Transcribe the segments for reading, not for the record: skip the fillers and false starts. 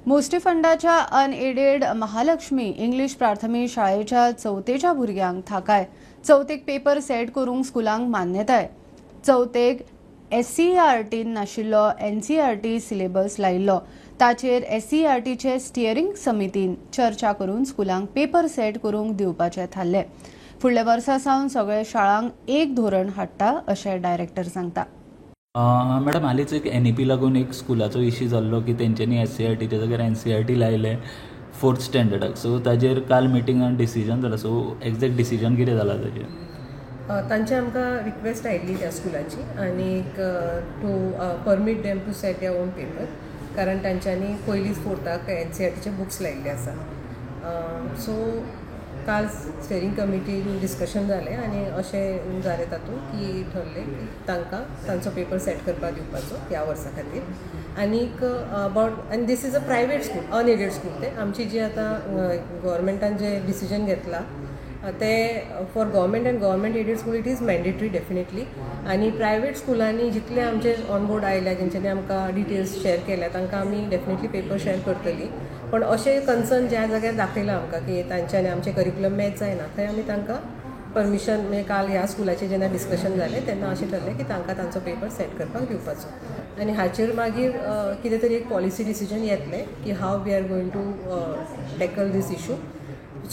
मुष्टिफंडाच्या unaided Mahalakshmi English प्राथमीक शाळेच्या चवथेच्या भुरग्यांक थाकाय. चवथेक पेपर सेट करूंक स्कुलांक मान्यताय. चवथेक एससीईआरटीन नाशिल्लो एनसीईआरटी सिलेबस लायिल्लो. ताचेर एससीईआरटीचे स्टियरींग समितीन चर्चा करून स्कुलांक पेपर सेट करूंक दिवपाचें थारलें. फुडल्या वर्सा सावन सगळ्या शाळांक एक धोरण हाडटा अशें डायरेक्टर सांगता. मॅडम, हालींच एक एनईपी लागून एक स्कुलाचो इश्यू जाल्लो की तेंच्यांनी एससीईआरटीच्या जाग्यार एनसीईआरटी लायलें फोर्थ स्टँडर्डाक. सो ताजेर काल मिटिंगान डिसिजन जाला. सो एग्जॅक्ट डिसिजन कितें जाला ताजेर? तांचे आमकां रिक्वेस्ट आयिल्ली त्या स्कुलाची आनीक to permit them to set their own paper, कारण तांच्यांनी पयलींच फोर्थाक एनसीईआरटीचे बुक्स लायिल्ले आसा. सो काल स्टेरींग कमिटीन डिस्कशन जालें आनी अशें जालें तातूंत की ठरलें की तांकां तांचो पेपर सेट करपाक दिवपाचो ह्या वर्सा खातीर. आनीक अबावट आनी this is a private school, unaided school. ते आमची जी आतां गव्हर्मेंटान जे डिसिजन घेतला ते for government and government aided school it is mandatory definitely. आनी प्रायवेट स्कुलांनी जितले आमचे ऑन बोर्ड आयल्या जेंच्यांनी आमकां डिटेल्स शेअर केल्या तांकां आमी डेफिनेटली पेपर शेअर करतली. पण अशें कन्सर्न ज्या जाग्यार दाखयलां आमकां की तांच्यांनी आमचें करिकुलम मॅच जायना थंय आमी तांकां परमिशन, म्हणजे काल ह्या स्कुलाचें जेन्ना डिस्कशन जालें तेन्ना अशें ठरलें की तांकां तांचो पेपर सेट करपाक दिवपाचो. आनी हाचेर मागीर कितें तरी एक पॉलिसी डिसिजन येतलें की how we are going to tackle this issue.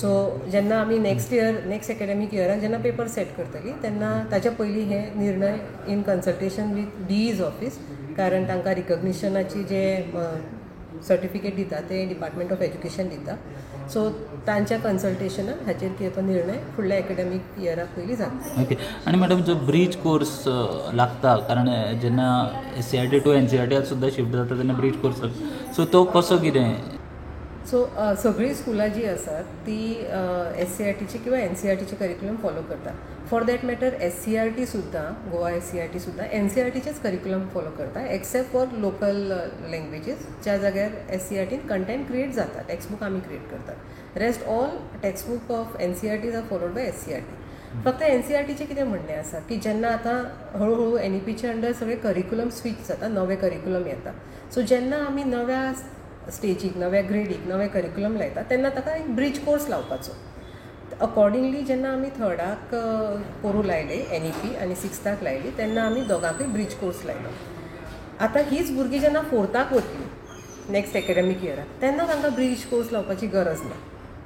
So जेन्ना आमी नेक्स्ट इयर, नेक्स्ट एकेडमीक इयराक जेन्ना पेपर सेट करतली तेन्ना ताच्या पयलीं हे निर्णय in consultation with DE's office, कारण तांकां रिकग्निशनाची जे सर्टिफिकेट दिता ते डिपार्टमेंट ऑफ एज्युकेशन दिता. सो तांच्या कन्सल्टेशनान हाचेर कितें तो निर्णय फुडल्या एकेडमीक इयराक पयलीं जाता. ओके. आनी मॅडम, जो ब्रीज कोर्स लागता, कारण जेन्ना एससीईआरटी टू एनसीईआरटी सुद्दां शिफ्ट जाता तेन्ना ब्रीज कोर्स लागता, सो तो कसो कितें? सो सगळीं स्कुलां जीं आसात ती एससीईआरटीची किंवा एनसीईआरटीचे करिकुलम फॉलो करता. फॉर that matter SCERT सुद्दां, गोवा एससीईआरटी सुद्दां एनसीईआरटीचेच करिकुलम फॉलो करता, एक्सेप्ट फॉर लोकल लँग्वेजीस ज्या जाग्यार एससीईआरटीन कंटेंट क्रिएट जाता, टेक्स्टबूक आमी क्रिएट करतात. Rest all textbook of NCERT are followed by SCERT. फक्त एनसीईआरटीचें कितें म्हणणें आसा की जेन्ना आतां हळूहळू एनईपीच्या अंडर सगळें करिकुलम स्विच जाता, नवें करिकुलम येता. सो जेन्ना आमी नव्या स्टेजीक, नव्या ग्रेडीक नवें करिकुलम लायता तेन्ना ताका एक ब्रीज कोर्स लावपाचो. अकॉर्डिंगली जेन्ना आमी थर्डाक पोरूं लायले एनईपी आनी सिक्स्थाक लायली तेन्ना आमी दोगांकूय ब्रीज कोर्स लायलो. आतां हीच भुरगीं जेन्ना फोर्थाक वतली नेक्स्ट एकेडमीक इयराक तेन्ना तांकां ब्रीज कोर्स लावपाची गरज ना,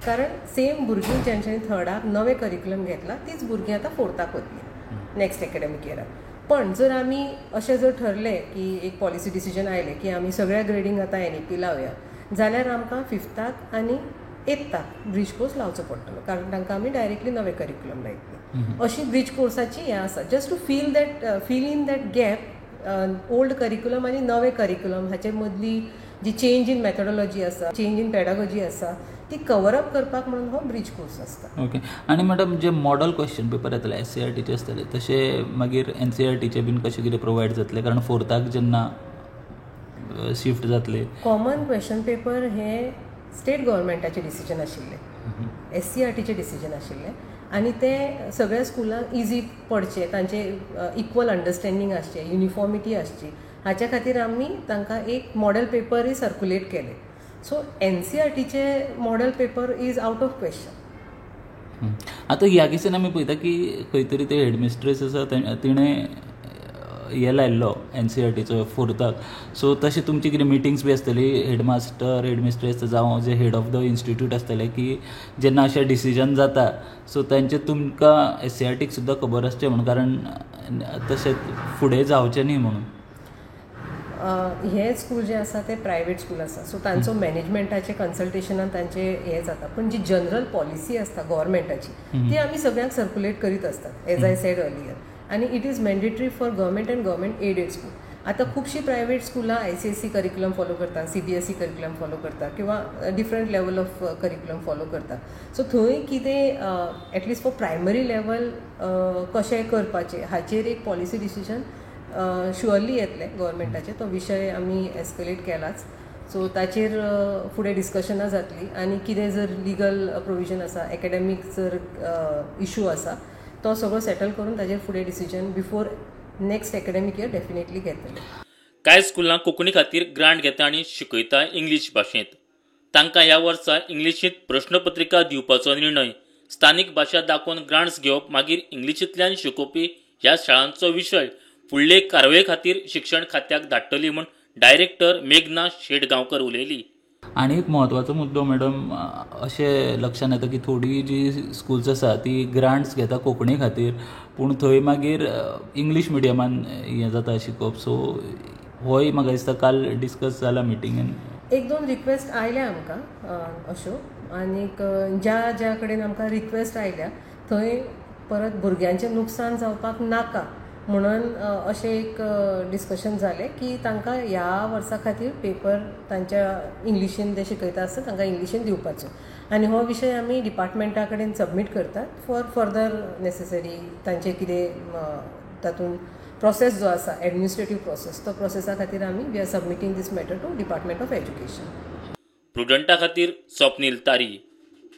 कारण सेम भुरगीं जेंच्यांनी थर्डाक नवें करिकुलम घेतलां तीच भुरगीं आतां फोर्थाक वतली नेक्स्ट एकेडमीक इयराक. पण जर आमी अशें जर ठरलें की एक पॉलिसी डिसिजन आयलें की आमी सगळ्या ग्रेडींक आतां एनईपी लावया जाल्यार आमकां फिफ्ताक आनी एट्थाक ब्रीज कोर्स लावचो पडटलो, कारण तांकां आमी डायरेक्टली नवें करिकुलम लायतली. अशी ब्रीज कोर्साची हें आसा, just to feel that fill in that gap, old curriculum आनी नवें करिकुलम हाचे मदली जी चेंज इन मेथडॉलॉजी आसा, चेंज इन पेडागॉजी आसा ती कवर अप करपाक म्हणून हो ब्रीज कोर्स आसता. ओके. आनी मॅडम, जे मॉडल क्वेश्चन पेपर येतले एससीईआरटीचे आसतले तशे मागीर एनसीईआरटीचे बीन कशें कितें प्रोवायड जातले, कारण फोर्थाक जेन्ना शिफ्ट जातले? कॉमन क्वेश्चन पेपर हे स्टेट गव्हर्मेंटाचें डिसिजन आशिल्लें, एससीईआरटीचें डिसिजन आशिल्लें आनी ते सगळ्या स्कुलांक इजी पडचें, तांचें इक्वल अंडरस्टँडींग आसचें, युनिफॉर्मिटी आसची, हाच्या खातीर आमी तांकां एक मॉडल पेपरूय सर्कुलेट केले. सो एनसीईआरटीचे model paper is out of question. आतां ह्या केसीन आमी पळयता की खंय तरी ते हेडमिस्ट्रेस आसा तिणें हे लायिल्लो एनसीईआरटीचो फोर्थाक. सो तशें तुमची कितें मिटिंग्स बी आसतली हेडमास्टर, हेडमिस्ट्रेस जावं जे हेड ऑफ the institute आसतले की जेन्ना अशें डिसिजन जाता सो तांचे तुमकां एससीईआरटीक सुद्दां खबर आसचें म्हणून, कारण तशें फुडें जावचें न्ही म्हणून? हें स्कूल जें आसा तें प्रायवेट स्कूल आसा, सो तांचो मॅनेजमेंटाचें कन्सल्टेशनान तांचें हें जाता, पूण जी जनरल पॉलिसी आसता गव्हर्मेंटाची ती आमी सगळ्यांक सर्कुलेट करीत आसतात एज I said earlier. आनी it is mandatory for government and government aided school. आतां खुबशीं प्रायवेट स्कुलां आयसीएसई करिकुलम फॉलो करता, सीबीएसई करिकुलम फॉलो करता किंवा different level of curriculum follow करता. सो थंय कितें at least for primary level कशें करपाचें हाचेर एक पॉलिसी डिसिजन शुअरली येतलें गव्हर्मेंटाचें. तो विशय आमी एस्कलेट केलाच, सो ताचेर फुडें डिस्कशनां जातलीं आनी कितें जर लिगल प्रोविजन आसा, एकेडमीक जर इशू आसा तो सगळो सेटल करून ताचेर फुडें decision before next academic year definitely घेतले. कांय स्कुलां कोंकणी खातीर ग्रांट घेता आनी शिकयता इंग्लीश भाशेंत. तांकां ह्या वर्सा इंग्लिशींत प्रश्नपत्रिका दिवपाचो निर्णय. स्थानीक भाशा दाखोवन ग्रांट्स घेवप मागीर इंग्लिशींतल्यान शिकोवपी ह्या शाळांचो विशय फुडले कारवाये खातीर शिक्षण खात्याक धाडटली म्हूण डायरेक्टर मेघना शेटगांवकर उलयली. आनी एक म्हत्वाचो मुद्दो मॅडम, अशें लक्षांत येता की थोडीं जी स्कुल्स आसा ती ग्रांट्स घेता कोंकणी खातीर, पूण थंय मागीर इंग्लीश मिडियमान हें जाता शिकोवप. सो होय म्हाका दिसता काल डिस्कस जाला मिटिंगेन. एक दोन रिक्वेस्ट आयल्या आमकां अश्यो, आनीक ज्या ज्या कडेन आमकां रिक्वेस्ट आयल्या थंय परत भुरग्यांचें नुकसान जावपाक नाका म्हणून अशें एक डिस्कशन जालें की तांकां ह्या वर्सा खातीर पेपर तांच्या इंग्लिशीन ते शिकयता आसतना तांकां इंग्लिशीन दिवपाचो. आनी हो विशय आमी डिपार्टमेंटा कडेन सबमीट करतात फॉर फर्दर नेसेसरी तांचें कितें तातूंत प्रोसेस जो आसा एडमिनिस्ट्रेटीव प्रोसेस, तो प्रोसेसा खातीर आमी we are submitting this matter to department of education. प्रुडंटा खातीर स्वप्नील तारी.